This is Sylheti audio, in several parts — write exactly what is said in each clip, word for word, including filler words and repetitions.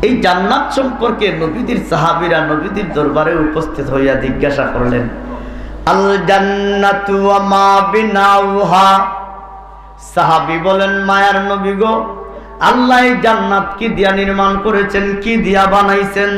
এই জান্নাত সম্পর্কে নবীজির সাহাবীরা নবীজির দরবারে উপস্থিত হইয়া জিজ্ঞাসা করলেন, "আল জান্নাতু ওয়া মা বিনাউহা।" সাহাবী বলেন, "মায়ার নবী গো, আল্লাহ এই জান্নাত কি দিয়া নির্মাণ করেছেন, কি দিয়া বানাইছেন?"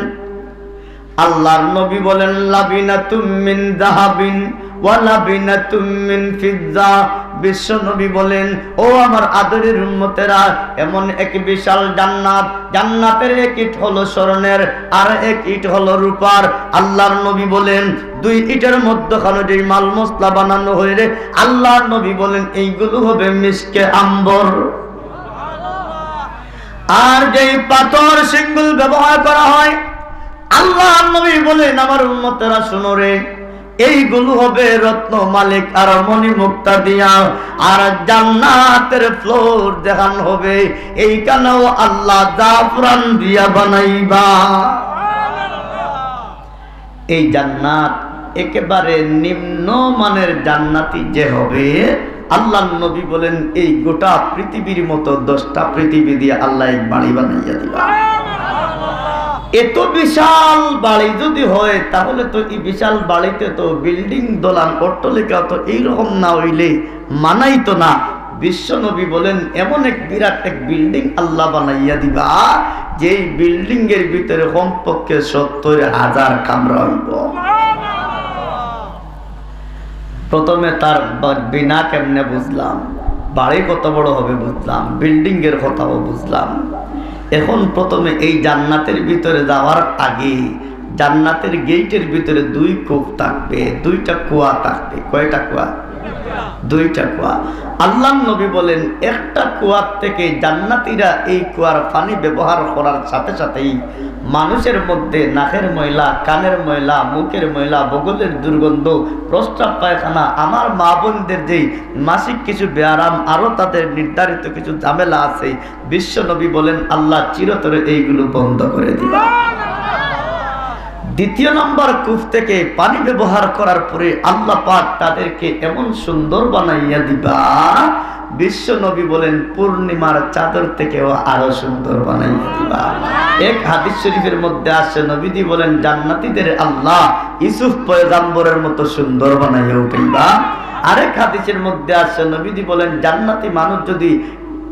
আল্লাহর নবী বলেন, "লাবিনাতুম মিন যাহাবিন ওয়া লাবিনাতুম মিন ফিদ্দা।" বিশ্ব নবী বলেন, "ও আমার আদরের উম্মতেরা, এমন এক বিশাল জান্নাত, জান্নাতের এক ইট হলো স্বর্ণের, আর এক ইট হলো রূপার।" আল্লাহর নবী বলেন, "দুই ইটের মধ্যখানে যেই মাল মশলা বানানো হয় রে," আল্লাহর নবী বলেন, "এইগুলো হবে মিশকে আম্বর।" আর যেই পাথর শিঙ্গুল ব্যবহার করা হয়, আল্লাহর নবী বলেন, "আমার উম্মতেরা শুনো রে, এইগুলো হবে রত্ন মালিক আর মণিমুক্তা দিয়া, আর জান্নাতের ফ্লোর যেখান হবে, এইখানেও আল্লাহ জাফরান দিয়া বানাইবা।" এই জান্নাত একেবারে নিম্ন মানের জান্নাতি যে হবে, আল্লাহর নবী বলেন, "এই গোটা পৃথিবীর মতো দশটা পৃথিবী দিয়ে আল্লাহ এক বাড়ি বানাইয়া দিবা।" এত বিশাল বাড়ি যদি হয়, তাহলে তো এই বিশাল বাড়িতে তো বিল্ডিং, দলান, অট্টালিকা তো এইরকম না হইলে মানাইতো না। বিশ্ব নবী বলেন, "এমন এক বিরাট এক বিল্ডিং আল্লাহ বানাইয়া দিবা, যেই বিল্ডিং এর ভিতরে কমপক্ষে সত্তর হাজার কামরা হইব।" প্রথমে তার বা-, বিনা কেমনে বুঝলাম, বাড়ি কত বড় হবে বুঝলাম, বিল্ডিং এর কথাও বুঝলাম। এখন প্রথমে এই জান্নাতের ভিতরে যাওয়ার আগে জান্নাতের গেইটের ভিতরে দুই কূপ থাকবে, দুইটা কুয়া থাকবে। কয়টা কুয়া? দুইটা কুয়া। আল্লাহর নবী বলেন, একটা কুয়ার থেকে জান্নাতীরা এই কুয়ার পানি ব্যবহার করার সাথে সাথেই মানুষের মধ্যে নাকের ময়লা, কানের ময়লা, মুখের ময়লা, বগলের দুর্গন্ধ, প্রস্রাব পায়খানা, আমার মা বোনদের যেই মাসিক কিছু ব্যায়াম, আরো তাদের নির্ধারিত কিছু ঝামেলা আছে, বিশ্ব নবী বলেন, "আল্লাহ চিরতরে এইগুলো বন্ধ করে দিবা।" দ্বিতীয় নম্বর কূপ থেকে পানি ব্যবহার করার পরে আল্লাহ পাক তাদেরকে এমন সুন্দর বানাইয়া দিবা, বিশ্ব নবী বলেন, "পূর্ণিমার চাঁদের থেকেও আরো সুন্দর বানাইয়া দিবা।" এক হাদিস শরীফের মধ্যে আসে, নবীজি বলেন, "জান্নাতীদের আল্লাহ ইউসুফ পয়গাম্বরের মতো সুন্দর বানাইয়া উঠাইবা।" আরেক হাদিসের মধ্যে আসে, নবীজি বলেন, "জান্নাতি মানুষ যদি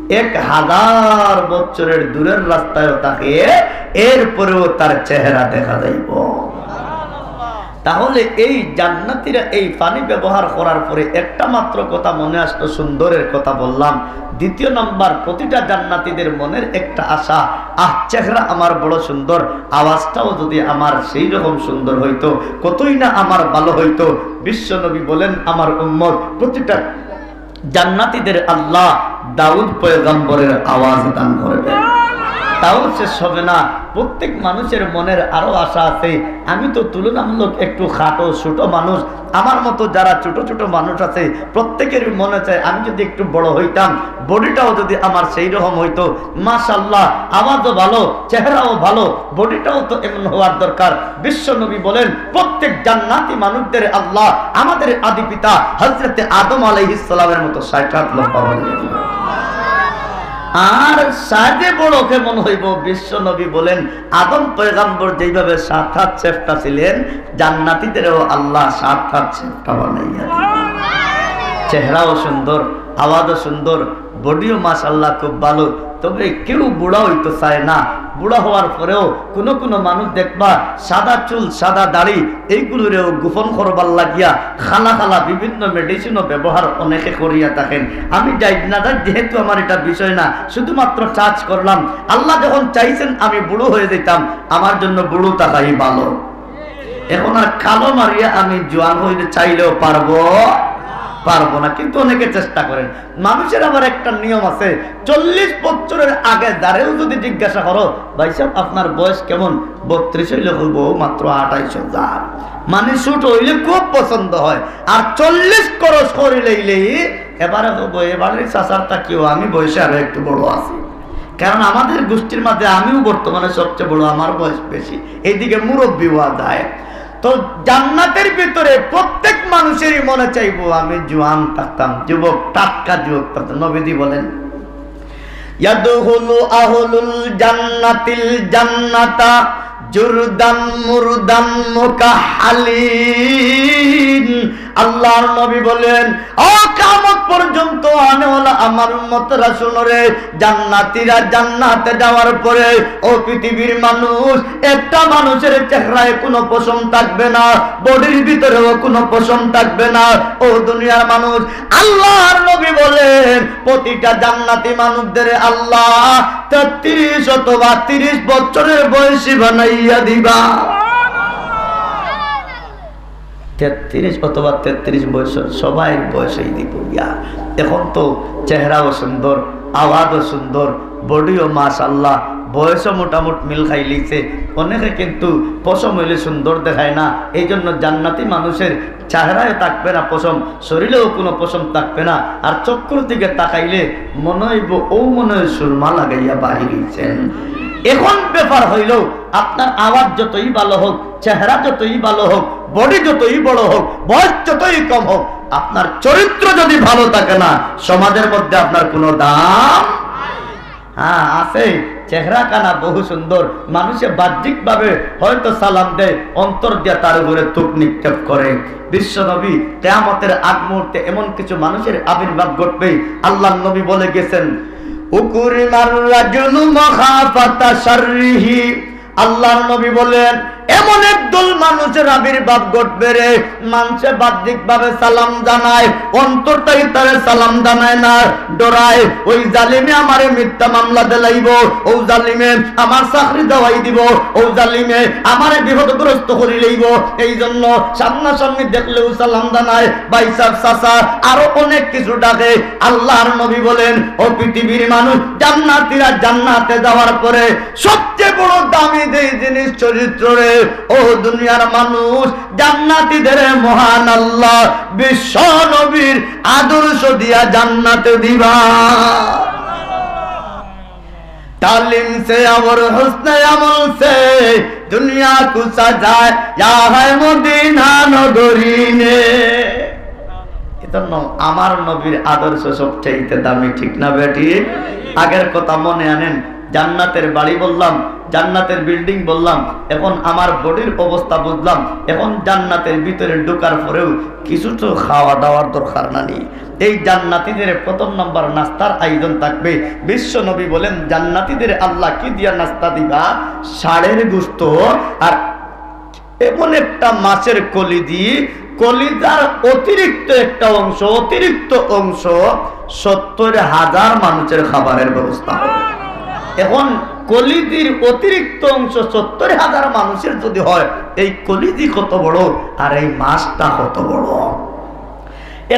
এক হাজার বছরের দূরের রাস্তায়ও থাকে, এরপরেও তার চেহারা দেখা যাইব।" তাহলে এই জান্নাতীরা এই পানি ব্যবহার করার পরে একটা মাত্র কথা মনে আসতো, সুন্দরের কথা বললাম। দ্বিতীয় নাম্বার, প্রতিটা জান্নাতীদের মনের একটা আশা, "আহ, চেহারা আমার বড় সুন্দর, আওয়াজটাও যদি আমার সেই রকম সুন্দর হইতো, কতই না আমার ভালো হইতো।" বিশ্ব নবী বলেন, "আমার উম্মত, প্রতিটা জান্নাতীদের আল্লাহ দাউদ পয়গম্বরের আওয়াজ দান করবেন।" তাও শেষ হবে না, প্রত্যেক মানুষের মনের আরো আশা আছে। আমি তো তুলনামূলক একটু খাটো, ছোট মানুষ, আমার মতো যারা ছোট ছোট মানুষ আছে, প্রত্যেকেরই মনে চায় আমি যদি একটু বড় হইতাম, বডিটাও যদি আমার সেই রকম হইতো। মাশাআল্লাহ, আওয়াজও ভালো, চেহারাও ভালো, বডিটাও তো এমন হওয়ার দরকার। বিশ্ব নবী বলেন, প্রত্যেক জান্নাতি মানুষদের আল্লাহ আমাদের আদি পিতা হযরতে আদম আলাইহিস সালামের মতো ষাট হাত লম্বা বানিয়ে দিবেন। আর সাজে বড় কেমন হইব? বিশ্ব নবী বলেন, আদম পয়গম্বর যেইভাবে সাত হাত চেপ্টা ছিলেন, জান্নাতীদেরও আল্লাহ সাত হাত চেপ্টা বানাইয়া দিবেন। চেহারাও সুন্দর, আওয়াজও সুন্দর, বডিও মাশাআল্লাহ খুব ভালো। তবে কেউ বুড়া হইতে চায় না। বুড়া হওয়ার পরেও কোনো কোনো মানুষ দেখবা সাদা চুল, সাদা দাড়ি, এইগুলোরেও গোপন করবার লাগিয়া খালা খালা বিভিন্ন মেডিসিনও ব্যবহার অনেকে করিয়া থাকেন। আমি যাই না যাই, যেহেতু আমার এটা বিষয় না, শুধুমাত্র টাচ করলাম। আল্লাহ যখন চাইছেন আমি বুড়ো হয়ে যেতাম, আমার জন্য বুড়ো থাকাই ভালো। এখন আর কালো মারিয়া আমি জোয়ান হইতে চাইলেও পারবো, পারবো না, কিন্তু অনেকে চেষ্টা করেন। মানুষের আবার একটা নিয়ম আছে, চল্লিশ বছরের আগে যারেও যদি জিজ্ঞাসা করো, "ভাই সাহেব, আপনার বয়স কেমন?" বত্রিশ হইলে কইব, "ও মাত্র আঠাইশ হাজার।" মানে ছোট হইলে খুব পছন্দ হয়, আর চল্লিশ ক্রস করিলেইলেই এবারে কইব, "এবারে চাচার তা কেউ, আমি বয়সে আরো একটু বড় আছি।" কারণ আমাদের গোষ্ঠীর মধ্যে আমিও বর্তমানে সবচেয়ে বড়, আমার বয়স বেশি, এইদিকে মুরব্বী হওয়া যায়। তো জান্নাতের ভিতরে প্রত্যেক মানুষেরই মনে চাইবো, "আমি জোয়ান থাকতাম, যুবক, টাটকা যুবক থাকতাম।" নবীজি বলেন, ইয়াদখুলু আহলুল জান্নাতিল জান্নাতা জুরদান মুরদান মুকাহহালিন। আল্লাহর নবী বলেন, "ও কিয়ামত পর্যন্ত আনেওয়ালা আমার উম্মতরা, শুনো রে, জান্নাতীরা জান্নাতে যাওয়ার পরে, ও পৃথিবীর মানুষ, একটা মানুষের চেহারায় কোনো পশম থাকবে না, বডির ভিতরেও কোনো পশম থাকবে না। ও দুনিয়ার মানুষ, আল্লাহর নবী বলেন, প্রতিটা জান্নাতি মানুষদের আল্লাহ তেত্রিশ অথবা তিরিশ বছরের বয়সী বানাইয়া দিবা।" তেত্রিশ অথবা তেত্রিশ বছর সবাইর বয়সেই দিব গিয়া। এখন তো চেহারাও সুন্দর, আওয়াজও সুন্দর, বডিও মাশাআল্লাহ, বয়সও মোটামুটি মিল খাইলিছে। অনেকে কিন্তু পশম হইলে সুন্দর দেখায় না, এই জন্য জান্নাতি মানুষের চেহারায় থাকবে না পশম, শরীরেও কোনো পশম থাকবে না। আর চক্ষুর দিকে তাকাইলে মনে হইব, ও মনে হয় সুরমা লাগাইয়া বাহির হইছেন। এখন ব্যাপার হইল, আপনার আওয়াজ যতই ভালো হোক, চেহারা যতই ভালো হোক, বডি যতই বড় হোক, বয়স যতই কম হোক, আপনার চরিত্র যদি ভালো থাকে না, সমাজের মধ্যে আপনার কোনো দাম। হ্যাঁ, আছে, চেহারা কানা বহু সুন্দর, মানুষে বাহ্যিকভাবে হয়তো সালাম দেয়, অন্তর দিয়া তার উপরে থুক নিক্ষেপ করে। বিশ্বনবী, কিয়ামতের আগ মুহূর্তে এমন কিছু মানুষের আবির্ভাব ঘটবে, আল্লাহর নবী বলে গেছেন, "উকরিমার রাজুলু মাখাফাতা শাররিহি।" আল্লাহর নবী বলেন, এমন একদল মানুষের আবির্ভাব ঘটবে রে, মানষে বাহ্যিকভাবে সালাম জানায়, অন্তরটাই তারে সালাম জানায় না, ডরায়, ওই জালিমে আমারে মিথ্যা মামলা দিলাইব, ও জালিমে আমার চাকরি যাওয়াই দিব, ও জালিমে আমারে বিপদগ্রস্ত করি লইব। এই জন্য সামনাসামনি দেখলেও সালাম জানায়, ভাই সাহেব, চাচা, আরো অনেক কিছু ডাকে। আল্লাহর নবী বলেন, ও পৃথিবীর মানুষ, জান্নাতীরা জান্নাতে যাওয়ার পরে সবচেয়ে বড় দামি যেই জিনিস চরিত্র রে, ও দুনিয়ার মানুষ, জান্নাতীদের মহান আল্লাহ বিশ্ব নবীর আদর্শ দিয়া জান্নাতে দিবা। تعلیم سے اور حسن عمل سے دنیا کو سجایا ہے مدینہ نگری نے। এজন্য আমার নবীর আদর্শ সবচাইতে দামি, ঠিক না বেঠিক? আগের কথা মনে আনেন, জান্নাতের বাড়ি বললাম, জান্নাতের বিল্ডিং বললাম, এখন আমার বডির অবস্থা বুঝলাম। এখন জান্নাতের ভিতরে ঢোকার পরেও কিছু তো খাওয়া দাওয়ার দরকার না নি? এই জান্নাতীদের প্রথম নাম্বার নাস্তার আয়োজন থাকবে। বিশ্ব নবী বলেন, জান্নাতীদের আল্লাহ কি দিয়া নাস্তা দিবা? ষাঁড়ের গোস্ত আর এমন একটা মাছের কলিজি, কলিজার অতিরিক্ত একটা অংশ, অতিরিক্ত অংশ সত্তর হাজার মানুষের খাবারের ব্যবস্থা হবে। এখন কলিজির অতিরিক্ত অংশ সত্তর হাজার মানুষের যদি হয়, এই কলিজি কত বড় আর এই মাছটা কত বড়?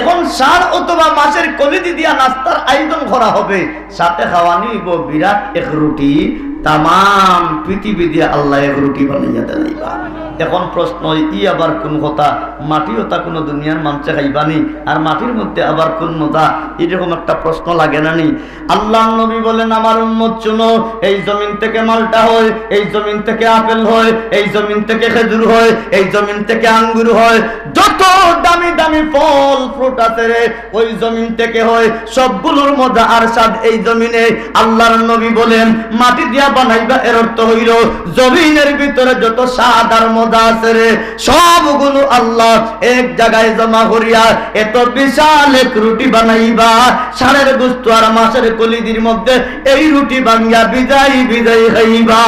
এখন ষাঁড় অথবা মাছের কলিজি দিয়া নাস্তার আয়োজন করা হবে, সাথে খাওয়ানি হইব বিরাট এক রুটি, তামাম পৃথিবী দিয়া আল্লাহ এক রুটি বানাইয়া দিলাইবা। এখন প্রশ্ন, ই আবার কোন কথা? মাটি ওটা কোনো দুনিয়ার মানষে খাইবানি, আর মাটির মধ্যে আবার কোন মজা? এরকম একটা প্রশ্ন লাগে না নি? আল্লাহর নবী বলেন, আমার উম্মত শুনো, এই জমিন থেকে মালটা হয়, এই জমিন থেকে আপেল হয়, এই জমিন থেকে খেজুর হয়, এই জমিন থেকে আঙ্গুর হয়, যত দামি দামি ফল ফ্রুট আছে রে, ওই জমিন থেকে হয়। সবগুলোর মজা আর স্বাদ এই জমিনে। আল্লাহর নবী বলেন, মাটি দিয়া বানাইবা, এর অর্থ হইল জমিনের ভিতরে যত স্বাদ আর মজা আছে রে, সবগুলো আল্লাহ এক জায়গায় জমা করিয়া এত বিশাল এক রুটি বানাইবা, ষাঁড়ের গোস্ত আর মাছের কলিজির মধ্যে এই রুটি ভাঙ্গিয়া ভিজাই ভিজাই খাইবা।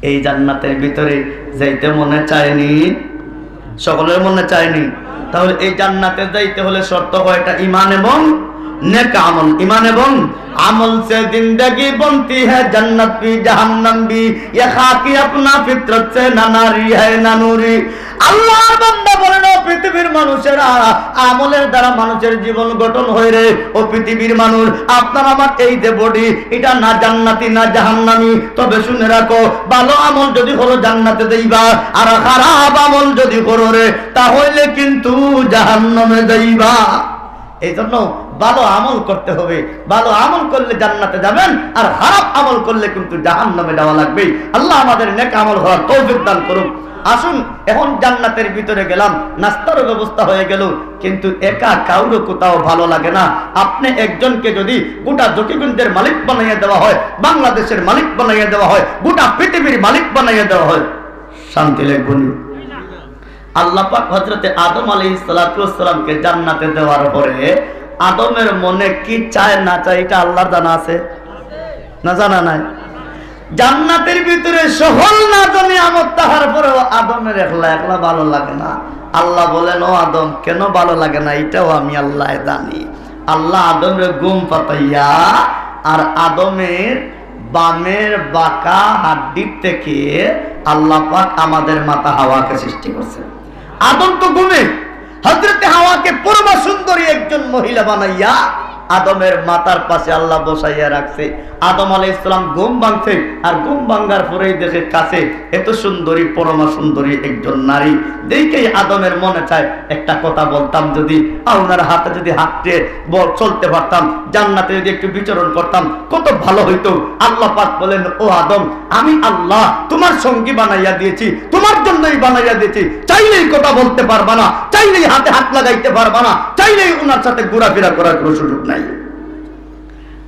এই জান্নাতের ভিতরে যাইতে মনে চায়নি? সকলের মনে চায়নি? তাহলে এই জান্নাতে যাইতে হলে শর্ত কয়টা? ঈমান এবং নেক আমল। ঈমান এবং আমল সে জিন্দেগি বনতি হ্যায়, জান্নাত ভি জাহান্নাম ভি, ইয়ে খাকি আপনা ফিতরত সে না নারি হ্যায় না নুরি। আল্লাহর বান্দা বলেন, ও পৃথিবীর মানুষেরা, আমলের দ্বারা মানুষের জীবন গঠন হয় রে। ও পৃথিবীর মানুষ, আপনার আমার এই যে বডি, এটা না জান্নাতি না জাহান্নামি। তবে শুনে রাখো, ভালো আমল যদি করো জান্নাতে যাইবা, আর খারাপ আমল যদি করো রে, তাহলে কিন্তু জাহান্নামে যাইবা। এই জন্য ভালো আমল করতে হবে, ভালো আমল করলে জান্নাতে যাবেন, আর খারাপ আমল করলে কিন্তু জাহান্নামে যাওয়া লাগবে। আল্লাহ আমাদের নেক আমল করার তৌফিক দান করুক। আসুন, এখন জান্নাতের ভিতরে গেলাম, নাস্তারও ব্যবস্থা হয়ে গেল, কিন্তু একা কারো কোথাও ভালো লাগে না। আপনি একজনকে যদি গোটা জকিগঞ্জের মালিক বানাইয়া দেওয়া হয়, বাংলাদেশের মালিক বানাইয়া দেওয়া হয়, গোটা পৃথিবীর মালিক বানাইয়া দেওয়া হয়, শান্তি লাগবে নি? আল্লাহ পাক হযরতে আদম আলাইহিস সালাতু ওয়াস সালামকে জান্নাতে দেওয়ার পরে আদমের মনে কি চায় না চায়, এটা আল্লাহর জানা আছে না জানা নাই? জান্নাতের ভিতরে সকল নাজ নিয়ামত থাকার পরেও আদমের একলা একলা ভালো লাগে না। আল্লাহ বলেন, "ও আদম, কেন ভালো লাগে না? এটাও আমি আল্লাহ জানি।" আল্লাহ আদমরে ঘুম পাতাইয়া আর আদমের বামের বাঁকা হাড্ডির থেকে আল্লাহ পাক আমাদের মাতা হাওয়াকে সৃষ্টি করছেন। আদম তো ঘুমে, হযরতে হাওয়াকে পরমা সুন্দরী একজন মহিলা বানাইয়া আদমের মাতার পাশে আল্লাহ বসাইয়া রাখছে। আদম আলাইহিস সালাম ঘুম ভাঙছে, আর ঘুম ভাঙার পরেই দেখে কাছে এত সুন্দরী, পরমা সুন্দরী একজন নারী। দেখেই আদমের মনে চায়, একটা কথা বলতাম যদি, আর ওনার হাতে যদি হাঁটতে বল-, চলতে পারতাম, জান্নাতে যদি একটু বিচরণ করতাম, কত ভালো হইতো। আল্লাহ পাক বলেন, "ও আদম, আমি আল্লাহ তোমার সঙ্গী বানাইয়া দিয়েছি, তোমার জন্যই বানাইয়া দিয়েছি। চাইলেই কথা বলতে পারবা না, চাইলেই হাতে হাত লাগাইতে পারবা না, চাইলেই ওনার সাথে ঘোরাফেরা করার কোনো সুযোগ নাই।"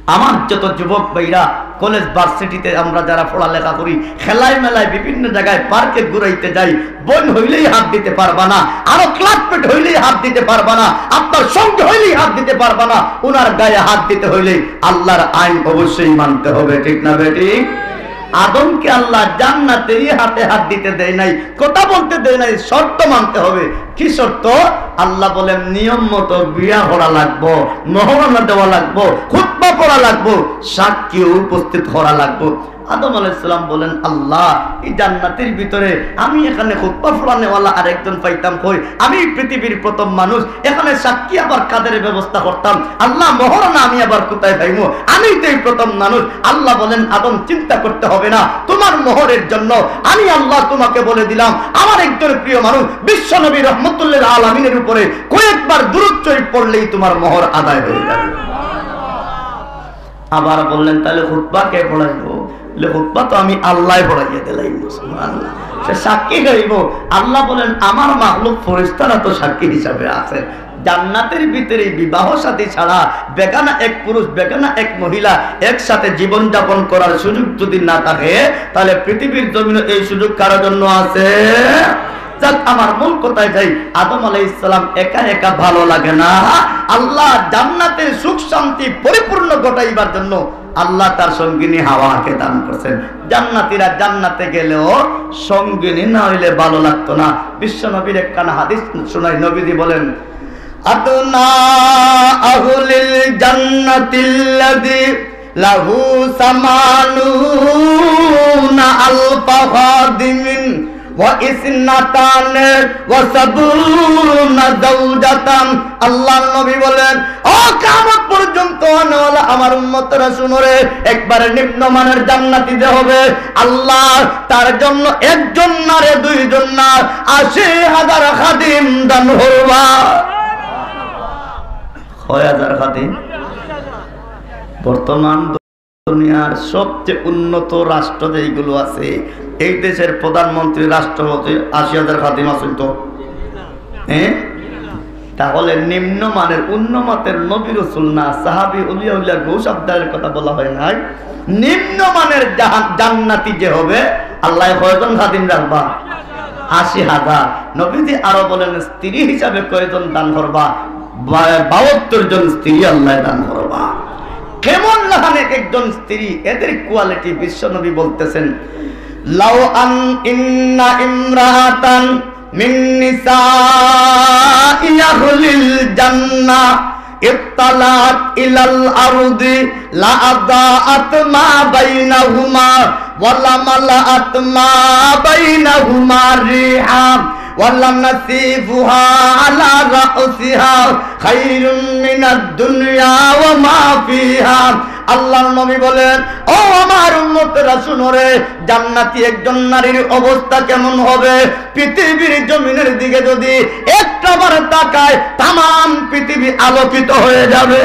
আমার যত যুবক ভাইরা কলেজ ভার্সিটিতে আমরা যারা পড়ালেখা করি, খেলায় মেলায় বিভিন্ন জায়গায় পার্কে ঘুরাইতে যাই, বোন হইলেই হাত দিতে পারবা না, আরো ক্লাসমেট হইলেই হাত দিতে পারবা না, আপনার সঙ্গে হইলেই হাত দিতে পারবা না, ওনার গায়ে হাত দিতে হইলেই আল্লাহর আইন অবশ্যই মানতে হবে, ঠিক না বেঠিক? আদমকে আল্লাহ জান্নাতেই হাতে হাত দিতে দেয় নাই, কথা বলতে দেয় নাই, শর্ত মানতে হবে। কি শর্ত? আল্লাহ বলেন, "নিয়ম মতো বিয়া করা লাগবো, মহরানা দেওয়া লাগবো, খুতবা পড়া লাগবো, সাক্ষীও উপস্থিত করা লাগবো।" আদম আলাইহিস সালাম বলেন, "আল্লাহ, এই জান্নাতের ভিতরে আমি এখানে খুতবা পড়ানেওয়ালা আরেকজন পাইতাম কই? আমি পৃথিবীর প্রথম মানুষ, এখানে সাক্ষী আবার কাদের ব্যবস্থা করতাম? আল্লাহ, মহরানা আমি আবার কোথায় পাইমু? আমি তো এই প্রথম মানুষ।" আল্লাহ বলেন, "আদম, চিন্তা করতে হবে না, তোমার মোহরের জন্য আমি আল্লাহ তোমাকে বলে দিলাম, আমার একজন প্রিয় মানুষ বিশ্বনবী রহমতুল্লিল আলামিনের উপরে কয়েকবার দুরূদ শরীফ পড়লেই তোমার মোহর আদায় হয়ে যাবে।" আবার বললেন, "তাহলে খুতবা কে পড়াইবো?" বলে, "খুতবা তো আমি আল্লাহ পড়াইয়া দিলাম।" সুবহানাল্লাহ। সে সাক্ষী হইব। আল্লাহ বলেন, "আমার মাখলুক ফেরেশতারা তো সাক্ষী হিসাবে আছে।" জান্নাতের ভিতরে বিবাহ সাথী ছাড়া বেগানা এক পুরুষ, বেগানা এক মহিলা একসাথে জীবন যাপন করার সুযোগ যদি না থাকে, তাহলে পৃথিবীর জমিনে এই সুযোগ কারোর জন্য আছে? যাক, আমার মূল কথায় যাই, আদম আলাইহিস সালাম একা একা ভালো লাগে না। আল্লাহ জান্নাতের সুখ শান্তি পরিপূর্ণ ঘটাইবার জন্য আল্লাহ তার সঙ্গিনী হাওয়াকে দান করছেন। জান্নাতীরা জান্নাতে গেলেও সঙ্গিনী না হইলে ভালো লাগতো না। বিশ্বনবীর একখানা হাদিস শুনাই, নবীজি বলেন, "আদনা আহলিল জান্নাতিল্লাযী লাহু সামানুনা আলফা খাদিমিন ওয়া ইসনাতানে ওয়া সাবুনা যাওজাতান।" আল্লাহর নবী বলেন, "ও কিয়ামত পর্যন্ত আনেওয়ালা আমার উম্মতরা, শুনো রে, একবারে নিম্নমানের জান্নাতি যে হবে, আল্লাহ তার জন্য একজন নারে দুইজন না, আশি হাজার খাদিম দান করবা।" কয় হাজার খাদিম? বর্তমান দুনিয়ার সবচেয়ে উন্নত রাষ্ট্র যেইগুলো আছে, এই দেশের প্রধানমন্ত্রী, রাষ্ট্রপতি, আশি হাজার খাদিম আছেন তো? হ্যাঁ? তাহলে নিম্নমানের, উন্নমাতের নবী রসুল না, সাহাবী, উলিয়া উলিয়া, গৌস আবদালের কথা বলা হয় নাই। নিম্নমানের জাহান-, জান্নাতি যে হবে, আল্লাহ কয়জন খাদিম রাখবা? আশি হাজার। নবীজি আরো বলেন, স্ত্রী হিসাবে কয়জন দান করবা? বা-, বাহাত্তর জন স্ত্রী আল্লাহ দান করবা। কেমন লাখান এক একজন স্ত্রী, এদের কোয়ালিটি বিশ্বনবী বলতেছেন, "লাউ আন ইন্না ইমরাআতান মিন নিসাই আহলিল জান্নাহ ইত্তালাআত ইলাল আরদি লা আদাআত মা বাইনাহুমা ওয়া লা মালাআত মা বাইনাহুমা রিহা ওয়া লা নাসিফুহা আলা রাসিহা খায়রুম মিনাদ দুনিয়া ওয়া মা ফিহা।" আল্লাহর নবী বলেন, "ও আমার উম্মতরা, শুনো রে, জান্নাতি একজন নারীর অবস্থা কেমন হবে? পৃথিবীর জমিনের দিকে যদি একটা বার তাকায়, তামাম পৃথিবী আলোকিত হয়ে যাবে।"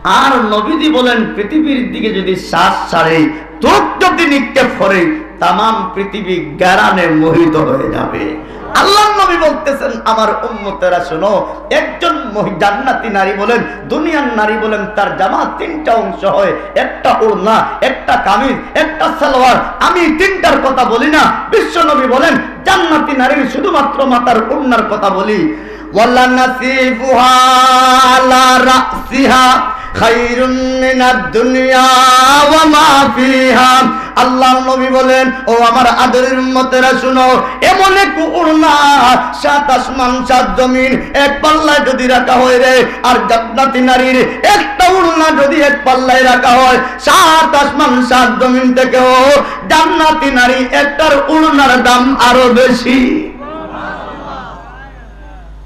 আর নবীজি বলেন, পৃথিবীর দিকে যদি শ্বাস ছাড়ে, চোখ যদি নিক্ষেপ করে, তামাম পৃথিবী ঘ্রাণে মোহিত হয়ে যাবে। আল্লাহর নবী বলতেছেন, "আমার উম্মতেরা শোনো, একজন মহি-, জান্নাতি নারী বলেন, দুনিয়ার নারী বলেন, তার জামা তিনটা অংশ হয়, একটা ওড়না, একটা কামিজ, একটা সালোয়ার। আমি এই তিনটার কথা বলি না।" বিশ্ব নবী বলেন, "জান্নাতি নারীর শুধুমাত্র মাথার ওড়নার কথা বলি।" "ওয়ালা নাসিফুহা আলা রাসিহা খায়রুম মিনাদ দুনিয়া ওয়া মা ফিহা।" আল্লাহর নবী বলেন, "ও আমার আদরের উম্মতেরা, শুনো, এমন এক ওড়না, সাত আসমান সাত জমিন এক পাল্লায় যদি রাখা হয় রে, আর জান্নাতি নারীর একটা ওড়না যদি এক পাল্লায় রাখা হয়, সাত আসমান সাত জমিন থেকেও জান্নাতি নারী একটার ওড়নার দাম আরো বেশি।"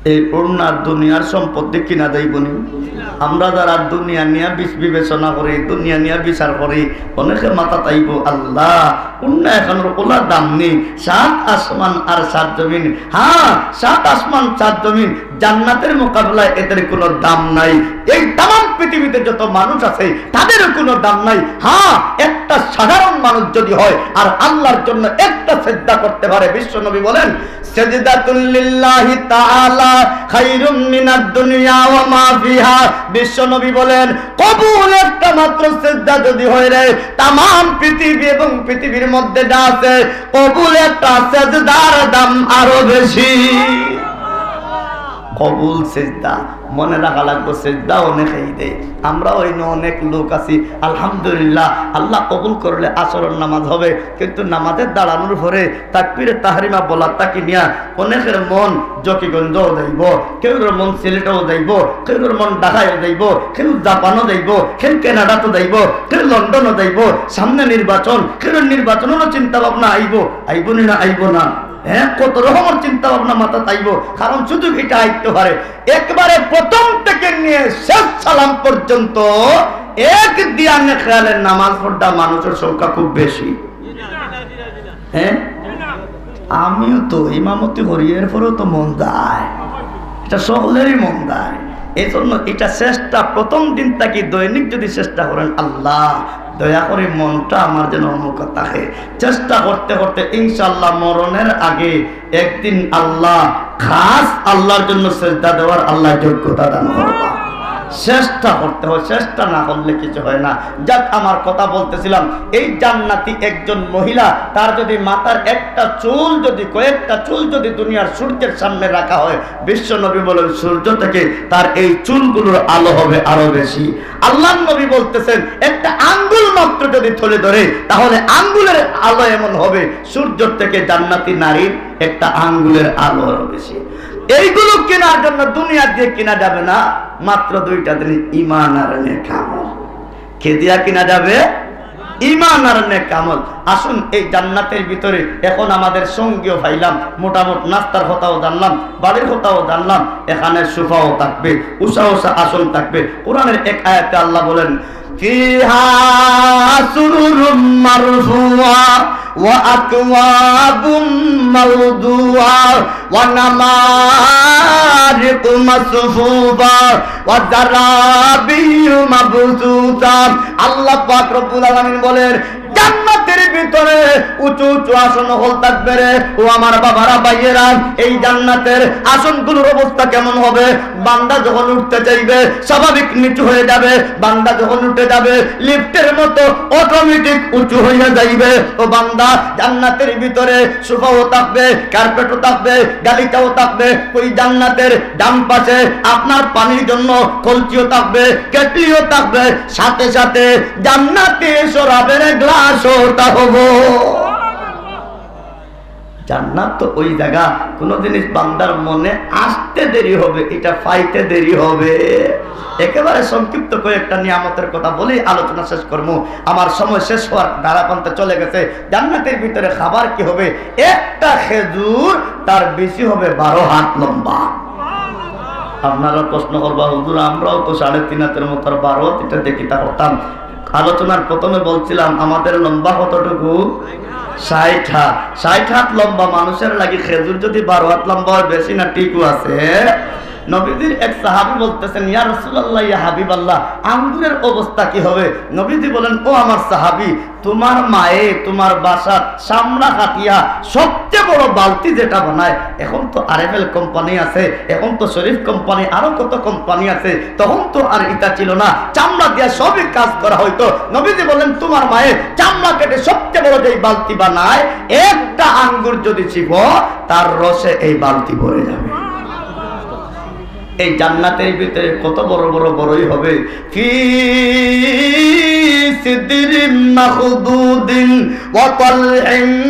এই ওড়না দুনিয়ার সম্পদ দি কিনা যাইবো নি? আমরা যারা দুনিয়া নিয়া বিচ-, বিবেচনা করি, দুনিয়া নিয়া বিচার করি, অনেকে মাথাত আইবো, "আল্লাহ, ওড়না এখানোর ওলা দাম নেই, সাত আসমান আর সাত জমিন, হ্যাঁ, সাত আসমান সাত জমিন, জান্নাতের মোকাবেলায় এদের কোনো দাম নাই।" এই তামাম পৃথিবীতে যত মানুষ আছে, তাদেরও কোনো দাম নাই। হ্যাঁ, একটা সাধারণ মানুষ যদি হয় আর আল্লাহর জন্য একটা সেজদা করতে পারে, বিশ্বনবী বলেন, "সেজদাতুল লিল্লাহি তাআলা খায়রুম মিনাদ দুনিয়া ওয়া মা ফিহা।" বিশ্বনবী বলেন, কবুল একটা মাত্র সেজদা যদি হয় রে, তামাম পৃথিবী এবং পৃথিবীর মধ্যে যা আছে, কবুল একটা সেজদার দাম আরো বেশি। কবুল সেজদা, মনে রাখা লাগবো, সেজদা অনেকেই দেয়। আমরা ওই অনেক লোক আছি, আলহামদুলিল্লাহ, আল্লাহ কবুল করলে আসরর নামাজ হবে, কিন্তু নামাজের দাঁড়ানোর পরে তাকবীরে তাহরিমা বলা থাকি নিয়া অনেকের মন জকিগঞ্জও যাইবো, কেউর মন সিলেটও যাইবো, কেউর মন ঢাকায়ও যাইবো, কেউ জাপানও যাইবো, কেউ কানাডাতে যাইবো, কেউ লন্ডনও যাইবো। সামনে নির্বাচন, কেউর নির্বাচনেরও চিন্তা ভাবনা আইবো, আইবো নি না, আইবো না? হ্যাঁ, কত রকমের চিন্তা ভাবনা মাথাত আইবো, কারণ শুধু এটা আইতে পারে। একবারে প্রথম থেকে নিয়ে শেষ সালাম পর্যন্ত এক ধিয়ানে খেয়ালে নামাজ পড়া মানুষের সংখ্যা খুব বেশি। হ্যাঁ, আমিও তো ইমামতি করি, এরপরেও তো মন যায়, এটা সকলেরই মন যায়। এই জন্য এটা চেষ্টা, প্রথম দিন থাকি দৈনিক যদি চেষ্টা করেন, "আল্লাহ, দয়া করে মনটা আমার যেন অমুক থাকে।" চেষ্টা করতে করতে ইনশাআল্লাহ মরণের আগে একদিন আল্লাহ, খাস আল্লাহর জন্য সেজদা দেওয়ার আল্লাহ যোগ্যতা দান করবা। চেষ্টা করতে হয়, চেষ্টা না করলে কিছু হয় না। যাক, আমার কথা বলতেছিলাম, এই জান্নাতি একজন মহিলা, তার যদি মাথার একটা চুল, যদি কয়েকটা চুল যদি দুনিয়ার সূর্যের সামনে রাখা হয়, বিশ্ব নবী বলেন, সূর্য থেকে তার এই চুলগুলোর আলো হবে আরো বেশি। আল্লাহর নবী বলতেছেন, একটা আঙ্গুল মাত্র যদি তুলে ধরে, তাহলে আঙ্গুলের আলো এমন হবে, সূর্য থেকে জান্নাতি নারীর একটা আঙ্গুলের আলো আরো বেশি। এইগুলো কেনার জন্য দুনিয়া দিয়ে কিনা যাবে না, মাত্র দুইটা জিনিস, ইমান আর নেক আমল। কে দিয়া কিনা যাবে? ইমান আর নেক আমল। আসুন, এই জান্নাতের ভিতরে এখন আমাদের সঙ্গীও পাইলাম, মোটামুটি নাস্তার কথাও জানলাম, বাড়ির কথাও জানলাম, এখানে সোফাও থাকবে, উষা উষা আসন থাকবে। কোরআনের এক আয়াতে আল্লাহ বলেন, "ফিহা সুরুরুম মারফুয়া ওয়া আকওয়াবুম মাওদুয়া ওয়া নামারিকু মাসফুফা ওয়া জারাবিয়্যু মাবসুসা।" আল্লাহ পাক রব্বুল আলামিন বলেন, জান্নাতের ভিতরে উঁচু উঁচু আসন হল থাকবে রে। ও আমার বাবারা, ভাইয়েরা, এই জান্নাতের আসনগুলোর অবস্থা কেমন হবে? বান্দা যখন উঠতে চাইবে, স্বাভাবিক নিচু হয়ে যাবে। বান্দা যখন উঠে যাবে, লিফটের মতো অটোমেটিক উঁচু হইয়া যাইবে। ও বান্দা, জান্নাতের ভিতরে সোফাও থাকবে, কার্পেটও থাকবে, গালিচাও থাকবে। ওই জান্নাতের ডান পাশে আপনার পানির জন্য কলসিও থাকবে, কেটলিও থাকবে, সাথে সাথে জান্নাতি শরাবের গ্লাসও থাকবো। জান্নাত তো ওই জায়গা, কোনো জিনিস বান্দার মনে আসতে দেরি হবে, এটা পাইতে দেরি হবে। একেবারে সংক্ষিপ্ত কয়েকটা নিয়ামতের কথা বলেই আলোচনা শেষ করবো। আমার সময় শেষ হওয়ার ধারা প্রান্তে চলে গেছে। জান্নাতের ভিতরে খাবার কি হবে? একটা খেজুর তার বেশি হবে বারো হাত লম্বা। আপনারা প্রশ্ন করবা, "হুজুর, আমরাও তো সাড়ে তিন হাতের মতো, আর বারো হাত এটা দেখি তা করতাম।" আলোচনার প্রথমে বলছিলাম, আমাদের লম্বা কতটুকু? ষাট হাত। ষাট হাত লম্বা মানুষের লাগি খেজুর যদি বারো হাত লম্বা হয়, বেশি না ঠিকও আছে? নবীজির এক সাহাবী বলতেছেন, "ইয়া রাসূলুল্লাহ, ইয়া হাবিবাল্লাহ, আঙ্গুরের অবস্থা কি হবে?" নবীজি বলেন, "ও আমার সাহাবী, তোমার মায়ে তোমার বাসার চামড়া কাটিয়া সবচেয়ে বড় বালতি যেটা বানায়, এখন তো আরএফএল কোম্পানি আছে, এখন তো শরীফ কোম্পানি, আরো কত কোম্পানি আছে, তখন তো আর ইটা ছিল না, চামড়া দিয়া সবই কাজ করা হইতো।" নবীজি বলেন, "তোমার মায়ে চামড়া কেটে সবচেয়ে বড় যেই বালতি বানায়, একটা আঙ্গুর যদি চিপো, তার রসে এই বালতি ভরে যাবে।" এই জান্নাতের ভিতরে কত বড় বড় বড়ই হবে। ফি সিদরিম মাখদুদিন ওয়া তালহিম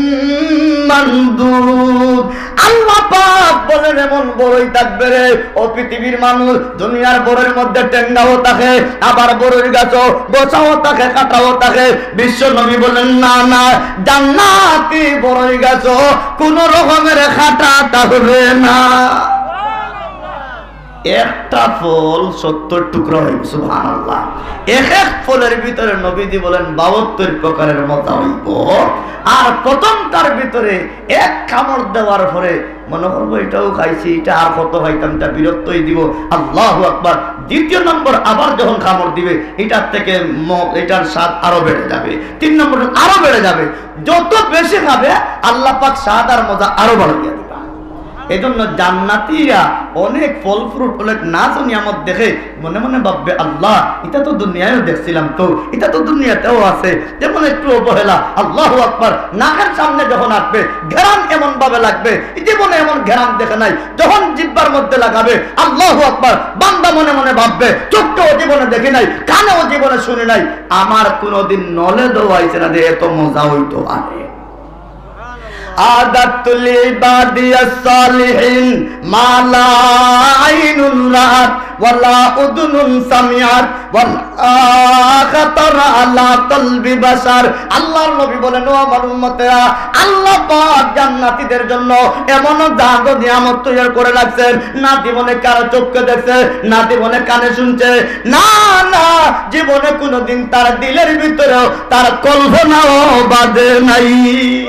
মানদুদ। আল্লাহ পাক বলেন, এমন বড়ই থাকবে রে, ও পৃথিবীর মানুষ, দুনিয়ার বড়ইর মধ্যে টেঙ্গাও থাকে, আবার বড়ইর গাছও গোছাও থাকে, কাটাও থাকে। বিশ্ব নবী বলেন, "না, না, জান্নাতি বড়ই গাছও কোনো রকমের কাটা থাকবে না।" একটা ফল সত্তর টুকরা হইব, সুবহানাল্লাহ। এক এক ফলের ভিতরে নবীজি বলেন বাহাত্তর প্রকারের মজা হইব। আর প্রথমটার ভিতরে এক কামড় দেওয়ার পরে মনে করবো, "এটাও খাইছি, এটা আর কত খাইতাম, এটা বিরক্ত হয়ে দিব।" আল্লাহু আকবার। দ্বিতীয় নম্বর আবার যখন কামড় দিবে, এটার থেকে ম-, এটার স্বাদ আরো বেড়ে যাবে, তিন নম্বর আরো বেড়ে যাবে। যত বেশি খাবে, আল্লাহ পাক স্বাদ আর মজা আরো বাড়াইয়া দিবা। এই জন্য জান্নাতীরা অনেক ফল ফ্রুট, অনেক নাজ ও নিয়ামত দেখে মনে মনে ভাববে, "আল্লাহ, এটা তো দুনিয়ায়ও দেখছিলাম, তো এটা তো দুনিয়াতেও আছে।" যেমন একটু অবহেলা, আল্লাহু আকবার, নাকের সামনে যখন আসবে, ঘেরান এমন ভাবে লাগবে, জীবনে এমন ঘেরান দেখে নাই। যখন জিব্বার মধ্যে লাগাবে, আল্লাহু আকবার, বান্দা মনে মনে ভাববে, "চোখটাও জীবনে দেখি নাই, কানেও জীবনে শুনি নাই, আমার কোনোদিন নলেজও আইছে না যে এত মজা হইতো পারে।" أعددت لعبادي الصالحين ما لا عين رأت ولا أذن سمعت ولا خطر على قلب بشر। আল্লাহর নবী বলেন, "ও আমার উম্মতেরা, আল্লাহ পাক জান্নাতীদের জন্য এমন জাহাজ নিয়ামত তৈরি করে রাখছেন, না জীবনে কারো চোখে দেখছে, না জীবনে কানে শুনছে, না, না, জীবনে কোনোদিন তার দিলের ভিতরেও তার কল্পনাও বাজে নাই।"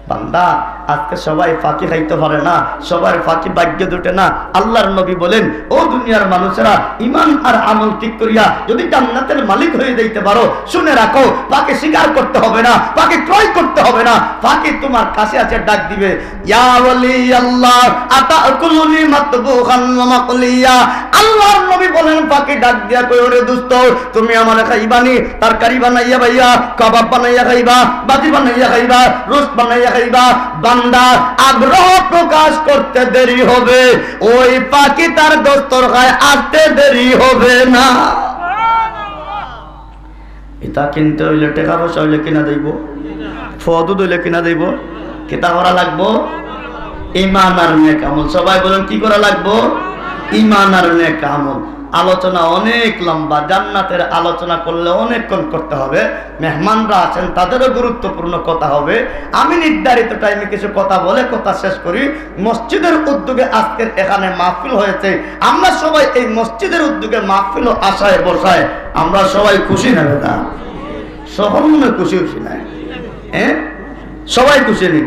বান্দা, আজকে সবাই ফাঁকি খাইতে পারে না, সবার ফাঁকি ভাগ্য জুটে না। আল্লাহর নবী বলেন, "ও দুনিয়ার মানুষেরা, ঈমান আর আমল ঠিক করিয়া যদি জান্নাতের মালিক হয়ে যাইতে পারো, শুনে রাখো, ফাঁকি শিকার করতে হবে না, ফাঁকি ক্রয় করতে হবে না, ফাঁকি তোমার কাছে আছে, ডাক দিবে।" ইয়া ওয়ালি আল্লাহ, আতাকুলুনি মাতবুখান ওয়া মাকলিয়া। আল্লাহর নবী বলেন, ফাঁকি ডাক দিয়া কই, "ওরে দোস্ত, তুমি আমারে খাইবানি? তরকারি বানাইয়া খাইবা, কাবাব বানাইয়া খাইবা, ভাজি বানাইয়া খাইবা, রোস্ট বানাইয়া খাইবা?" বান্দা, আগ্রহ প্রকাশ করতে দেরি হবে, ওই ফাঁকি তার দস্তরখায় আসতে দেরি হবে না। ইটা কিনতে হইলে টেকা পয়সা হইলে কিনা যাইব, ফদুদ হইলে কিনা যাইব। কিতা করা লাগবো? ঈমান আর নেক আমল। সবাই বলেন, কি করা লাগবো? ঈমান আর নেক আমল। আলোচনা অনেক লম্বা, জান্নাতের আলোচনা করলে অনেকক্ষণ করতে হবে। মেহমানরা আছেন, তাদেরও গুরুত্বপূর্ণ কথা হবে। আমি নির্ধারিত টাইমে কিছু কথা বলে কথা শেষ করি। মসজিদের উদ্যোগে আজকের এখানে মাহফিল হয়েছে, আমরা সবাই এই মসজিদের উদ্যোগে মাহফিল ও আশায় বসায় আমরা সবাই খুশি না বেটা? সকল মনে খুশি খুশি নাই? হ্যাঁ, সবাই খুশি নি?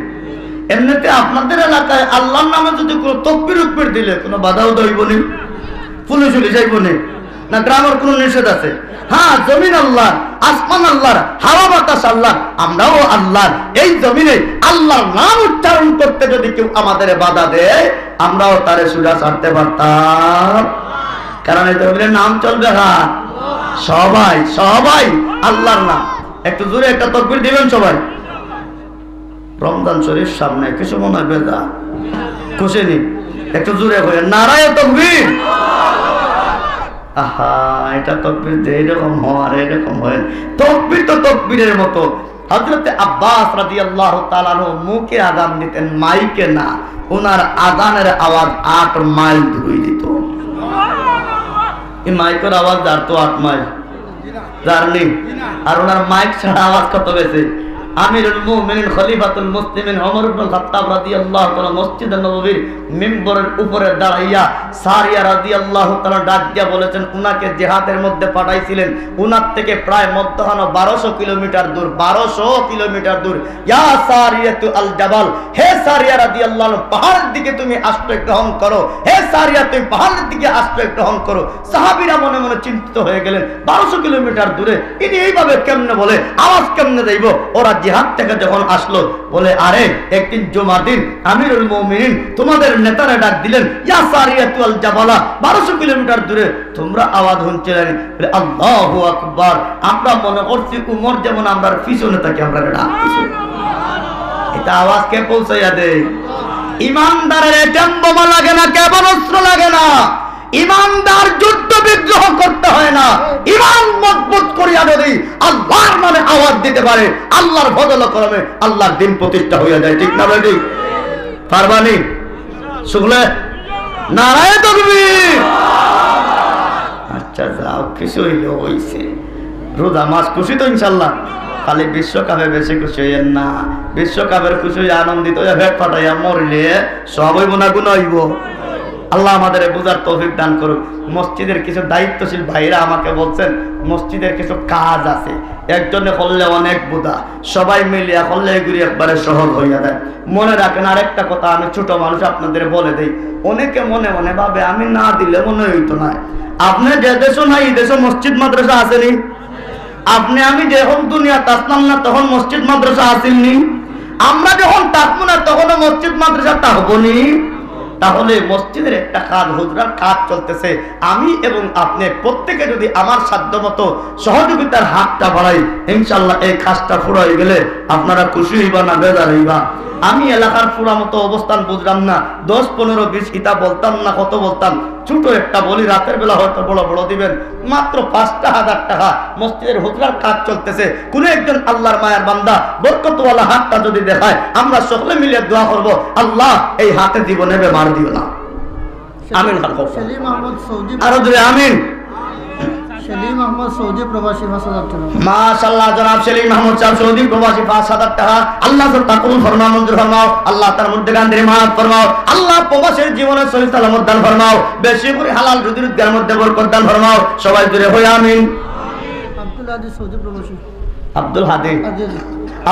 এমনিতে আপনাদের এলাকায় আল্লাহর নামে যদি কোনো তকবির উকবির দিলে কোনো বাধা উধা হইব নি? পুলিশ উলিশ যাইব নি? না গ্রামের কোনো নিষেধ আছে? হ্যাঁ, জমিন আল্লাহর, আসমান আল্লাহর, হাওয়া বাতাস আল্লাহর, আমরাও আল্লাহর। এই জমিনে আল্লাহর নাম উচ্চারণ করতে যদি কেউ আমাদের বাধা দেয়, আমরাও তারে সুজা ছাড়তে পারতাম? কারণ এই জমিনে নাম চলবে কার? সবাই, সবাই আল্লাহর নাম। একটু জোরে একটা তকবির দিবেন সবাই। রমজান শরীফ সামনে, কিছু মনে হয় বেজা, খুশি নি? একটু জোরে করে নারায়ে তকবির। আহা, এটা তকবির যে এরকম হয়, এরকম হয়। তকবির তো তকবিরের মতো। হযরতে আব্বাস রাদিয়াল্লাহু তাআলা আনহু মুখে আজান দিতেন, মাইকে না। ওনার আজানের আওয়াজ আট মাইল দূর হয়ে যেত। এই মাইকের আওয়াজ যার তো আট মাইল। জার্নি। আর ওনার মাইক ছাড়া আওয়াজ কত গেছে? আমিরুল মুমিনিন খলিফাতুল মুসলিমিন ওমর ইবনুল খাত্তাব রাদিয়াল্লাহু তাআলা মসজিদে নববীর মিম্বরের উপরে দাঁড়াইয়া সারিয়া রাদিয়াল্লাহু তাআলা ডাক দিয়া বলেছেন, উনাকে জেহাদের মধ্যে পাঠাইছিলেন, উনার থেকে প্রায় মধ্যখানো বারোশো কিলোমিটার দূর, বারোশো কিলোমিটার দূর। ইয়া সারিয়াতু আল জাবাল, হে সারিয়া রাদিয়াল্লাহু আনহু, পাহাড়ের দিকে তুমি আশ্রয় গ্রহণ করো, হে সারিয়া, তুমি পাহাড়ের দিকে আশ্রয় গ্রহণ করো। সাহাবীরা মনে মনে চিন্তিত হয়ে গেলেন, বারোশো কিলোমিটার দূরে ইনি এইভাবে কেমনে বলে, আওয়াজ কেমনে যাইব? ওরা জিহাদ থেকে যখন আসলো, বলে, আরে, একদিন জুমার দিন আমিরুল মুমিনিন তোমাদের নেতারে ডাক দিলেন, ইয়া সারিয়াতু আল জাবালা, বারোশো কিলোমিটার দূরে তোমরা আওয়াজ হুনছিলে নি? বলে, আল্লাহু আকবার, আমরা মনে করছি উমর যেমন আমরার পিছনে থাকি, আমরারে ডাকতেছে। এটা আওয়াজ কে পৌঁছাইয়া দেয়? ইমানদারের এটম বোমা লাগে না, ক্ষেপণাস্ত্র লাগে না। ইমানদার যুদ্ধ বিগ্রহ করতে হয় না। ইমান মজবুত করিয়া যদি আল্লাহর নামে আওয়াজ দিতে পারে, আল্লাহর ফজল ও করমে আল্লাহর দিন প্রতিষ্ঠা হইয়া যায়। ঠিক না বেঠিক? পারবানি? শুনলে? নারায়ে তাকবীর। আচ্ছা, যাও, কিছু হইলে হইছে। রোজা মাস খুশি তো ইনশাল্লাহ? খালি বিশ্বকাপে বেশি খুশি হইয়েন না। বিশ্বকাপের খুশি হইয়া আনন্দিত হইয়া পেট ফাটাইয়া মরিলে সব হইব না গুনাহ হইব? আল্লাহ আমাদের বুঝার তৌফিক দান করুক। মসজিদের কিছু দায়িত্বশীল ভাইরা আমাকে বলছেন, মসজিদের কিছু কাজ আছে, একজনে করলে অনেক বোঝা, সবাই মিলিয়া করলে এগুলি একবারে সহজ হইয়া যায়। মনে রাখেন, আরেকটা কথা আমি ছোট মানুষ আপনাদের বলে দেই, অনেকে মনে মনে ভাবে আমি না দিলে মনে হইতো না। আপনি যে দেশও নাই, এই দেশে মসজিদ মাদ্রাসা আছেনি? আপনি আমি যখন দুনিয়াত আসলাম না, তখন মসজিদ মাদ্রাসা আসেনি? আমরা যখন থাকবো না, তখনও মসজিদ মাদ্রাসা থাকবো নি? তাহলে মসজিদের একটা কাজ, হুজরার কাজ চলতেছে, আমি এবং আপনি প্রত্যেকে যদি আমার সাধ্য মতো সহযোগিতার হাতটা বাড়াই, ইনশাল্লাহ এই কাজটা পুরা হয়ে গেলে আপনারা খুশি হইবা না বেজার হইবা? আমি এলাকার পুরা মতো অবস্থান বুঝলাম না, দশ, পনেরো, বিশ ইটা বলতাম না, কত বলতাম, ছোট একটা বলি, রাতের বেলা হয়তো বড় বড় দিবেন, মাত্র পাঁচটা হাজার টাকা মসজিদের হুজরার কাজ চলতেছে। কোনো একজন আল্লাহর মায়ার বান্দা বরকতওয়ালা হাতটা যদি দেখায়, আমরা সকলে মিলে দোয়া করব, আল্লাহ এই হাতে জীবনে বেমার দিও না। আমিন খান কও। সেলিম আহমদ সৌদি। আরো জোরে আমিন। সেলিম আহমদ সৌদি প্রবাসী পাঁচ হাজার টাকা। মাশাআল্লাহ, জনাব সেলিম আহমদ সাহেব সৌদি প্রবাসী পাঁচ হাজার টাকা। আল্লাহ তাআলা কবুল ফরমাও, মঞ্জুর ফরমাও। আল্লাহ তার মুর্দেগানদের মাফ ফরমাও। আল্লাহ প্রবাসীর জীবনে সহি সালামত দান ফরমাও। বেশি করে হালাল রুজি রোজগার মধ্যে বরকত দান ফরমাও। সবাই জোরে হই আমিন। আব্দুল আজিজ সৌদি প্রবাসী। আব্দুল হাদি। আজিজ।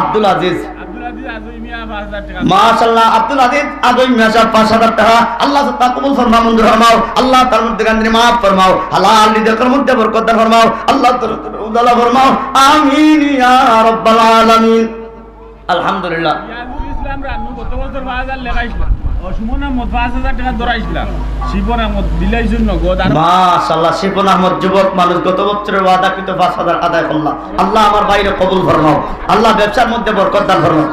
আব্দুল আজিজ। আব্দুল আজিজ আজই মিয়া পাঁচ হাজার টাকা। মাশাআল্লাহ, আব্দুল আজিজ আজই মিয়া সাহেব পাঁচ হাজার টাকা। আল্লাহ তাআলা কবুল ফরমাও, মঞ্জুর ফরমাও। আল্লাহ তার মুর্দেগানদের মাফ ফরমাও। হালাল রিজিকের মধ্যে বরকত দান ফরমাও। আল্লাহ তার উজালা ফরমাও। আমিন ইয়া রাব্বাল আলামিন। আলহামদুলিল্লাহ। ইয়াকুব ইসলাম রানু গত বছর পাঁচ হাজার লেখাইছিলাম। ও সুমন আহমদ পাঁচ হাজার টাকা ধরাইছিলাম। শিবন আহমদ দিলাইছইন নগদ। আর মাশাআল্লাহ, শিবন আহমদ যুবক মানুষ গত বছরের ওয়াদাকৃত পাঁচ হাজার আদায় করলা। আল্লাহ আমার ভাইরে কবুল ফরমাও। আল্লাহ ব্যবসার মধ্যে বরকত দান ফরমাও।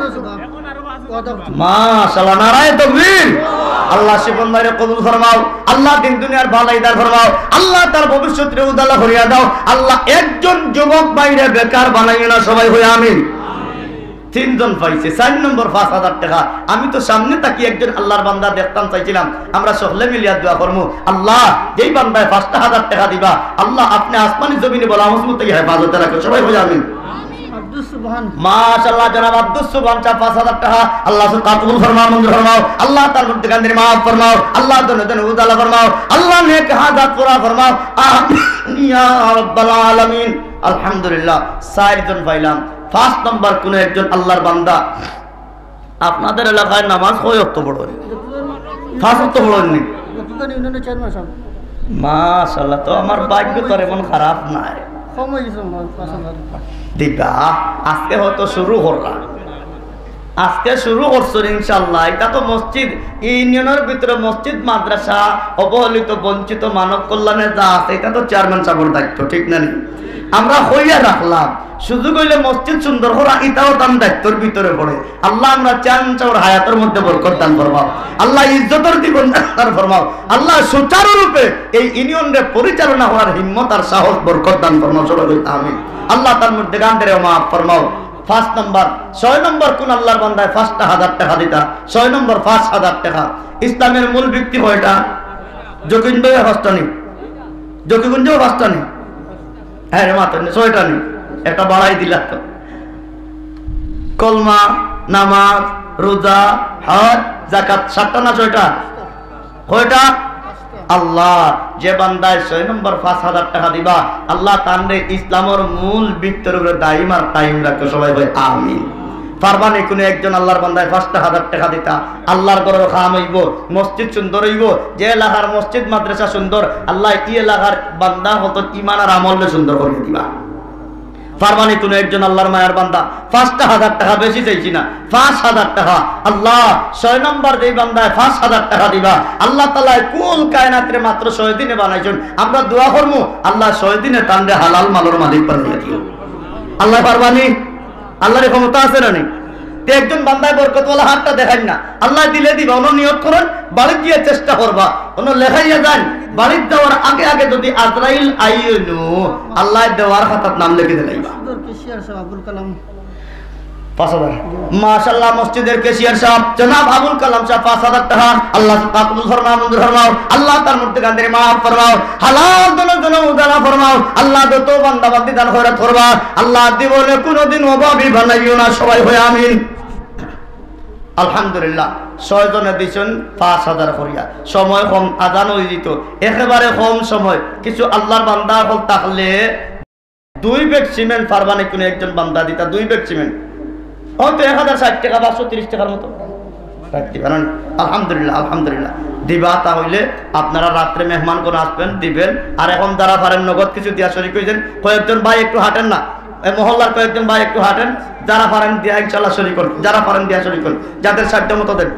মাশাআল্লাহ, নারায়ে তাকবীর। আল্লাহ শিবন ভাইরে কবুল ফরমাও। আল্লাহ দিন দুনিয়ার ভালাই দান ফরমাও। আল্লাহ তার ভবিষ্যতরে উজালা করিয়া দাও। আল্লাহ একজন যুবক ভাইরে বেকার বানাইও না, সবাই হই আমিন। তিনজন পাইছে, চার নম্বর পাঁচ হাজার টাকা। আমি তো সামনে থাকি একজন আল্লাহর বান্দা দেখতাম চাইছিলাম। আমরা সকলে মিলিয়া দোয়া করমু, আল্লাহ, যেই বান্দায় পাঁচটা হাজার টাকা দিবা, আল্লাহ আপনি আসমানি জমিনে বলা মুসিবত থেকে হেফাজতে রাখো। সবাই হই আমিন। আব্দুস সুবহান। মাশাআল্লাহ, জনাব আব্দুস সুবহান সাহেব পাঁচ হাজার টাকা। আল্লাহ তাআলা কবুল ফরমাও, মঞ্জুর ফরমাও। আল্লাহ তার মুর্দেগানদের মাফ ফরমাও। আল্লাহ ধনে ধনে উজালা ফরমাও। আল্লাহ নেক হায়াত পুরা ফরমাও। আমিন ইয়া রাব্বাল আলামিন। আলহামদুলিল্লাহ, চারজন পাইলাম। পাঁচ নম্বর কোন একজন আল্লাহর বান্দা আপনাদের এলাকায় নামাজ কয় ওয়াক্ত পড়েন? পাঁচ ওয়াক্ত পড়েননি? মাশাআল্লাহ, তো আমার ভাগ্য তো আর এমন খারাপ নাই। কম হয়ে গেছে মনে হয়, পাঁচ হাজার। দিবা, আজকে হয়তো শুরু করলাম। আজকে শুরু করছেন ইনশাআল্লাহ। এটা তো মসজিদ, এই ইউনিয়নের ভিতরে মসজিদ, মাদ্রাসা, অবহেলিত বঞ্চিত মানব কল্যাণে যা আছে, এটা তো চেয়ারম্যান সাহেবের দায়িত্ব, ঠিক না নি? আমরা হইয়া রাখলাম, সুযোগ হইলে মসজিদ সুন্দর করা, এটাও তার দায়িত্বের ভিতরে পড়ে। আল্লাহ আমরা চেয়ারম্যান সাহেবের হায়াতের মধ্যে বরকত দান ফরমাও। আল্লাহ ইজ্জতের জীবন দান ফরমাও। আল্লাহ সুচারুরূপে এই ইউনিয়নরে পরিচালনা করার হিম্মত আর সাহস বরকত দান ফরমাও। সবাই বলি আমিন। আল্লাহ তার মুর্দেগানদের মাফ ফরমাও। পাঁচ নম্বর, ছয় নম্বর কোন আল্লাহর বান্দায় পাঁচটা হাজার টাকা দিতা? ছয় নম্বর পাঁচ হাজার টাকা। ইসলামের মূল ভিত্তি কয়টা? জকিগঞ্জেও পাঁচটা নি, জকিগঞ্জেও পাঁচটা নি। হ্যাঁ রে মাত্র নি, ছয়টা নি, একটা বাড়াই দিলা তো। কলমা, নামাজ, রোজা, হজ, জাকাত, সাতটা না ছয়টা? কয়টা? আল্লাহ, যে বান্দায় ছয় নম্বর পাঁচ হাজার টেকা দিবা, আল্লাহ তানরে ইসলামর মূল ভিত্তির উপরে দাইম আর কায়েম রাখো। সবাই কই আমিন। পারবা নি কোনো একজন আল্লাহর বান্দায় পাঁচটা হাজার টেকা দিতা? আল্লাহর ঘরর কাম অইবো, মসজিদ সুন্দর অইবো, যে এলাকার মসজিদ মাদ্রাসা সুন্দর, আল্লাহ ই এলাকার বান্দা অকলর ইমান আর আমলরে সুন্দর করি দিবা। পারবা নি কোনো একজন আল্লাহর মায়ার বান্দা পাঁচটা হাজার টেকা, বেশি চাইছি না, পাঁচ হাজার টেকা। আল্লাহ, ছয় নম্বর যেই বান্দায় পাঁচ হাজার টেকা দিবা, আল্লাহ তাআলায় কুল কায়নাতরে মাত্র ছয় দিনে বানাইছইন। আমরা দোয়া করমু, আল্লাহ ছয় দিনে তানরে হালাল মালর মালিক বানাইয়া দিও। আল্লাহ পারবা নি? আল্লাহর ক্ষমতা আছে না নি? তে একজন বান্দায় বরকতওয়ালা হাতটা দেখাইন না, আল্লাহ দিলে দিবা, অনো নিয়ত করইন, বাড়িত গিয়া চেষ্টা করবা, অনো লেখাইয়া যাইন, বাড়িত যাওয়ার আগে আগে যদি আজরাইল আইও নু, আল্লাহ দেওয়ার খাতাত নাম লেখি দিলাইবা। মসজিদর ক্যাশিয়ার সাহেব আবুল কালাম। পাঁচ হাজার। মাশাআল্লাহ, মসজিদের ক্যাশিয়ার সাহেব, জনাব আবুল কালাম সাহেব, পাঁচ হাজার টেকা। আল্লাহ কবুল ফরমাও, মঞ্জুর ফরমাও। আল্লাহ তার মুর্দেগানরে মাফ ফরমাও। হালাল ধনে ধনে উজালা ফরমাও। আল্লাহ যত বান্দা বান্দি দান খয়রাত করবা, আল্লাহ জীবনে কোনোদিন অভাবী বানাইও না। সবাই কই আমিন। আলহামদুলিল্লাহ, ছয় জনে দিছইন পাঁচ হাজার করিয়া। সময় কম, আজান অই যিত, একেবারে কম সময়। কিছু আল্লাহর বান্দা অকল থাকলে দুই ব্যাগ সিমেন্ট পারবা নি কোনো একজন বান্দা দিতা? দুই ব্যাগ সিমেন্ট। অউ তো এক হাজার ষাইট টেকা, পাঁচশো তিরিশ টেকার মতো। রাইত দিবা না? আলহামদুলিল্লাহ, আলহামদুলিল্লাহ। দিবা, তা অইলে আপনারা রাত্রে মেহমান কোন আসবেন, দিবেন। আর এখন যারা পারেন নগদ কিছু দিয়া শরিক অই যাইন। কয়েকজন ভাই একটু হাঁটেন না, এই মহল্লার কয়েকজন ভাই একটু হাঁটেন, যারা পারেন দিয়া ইনশাআল্লাহ শরিক অন, যারা পারেন দিয়া শরিক অন, যাদের সাধ্য মতো দেন।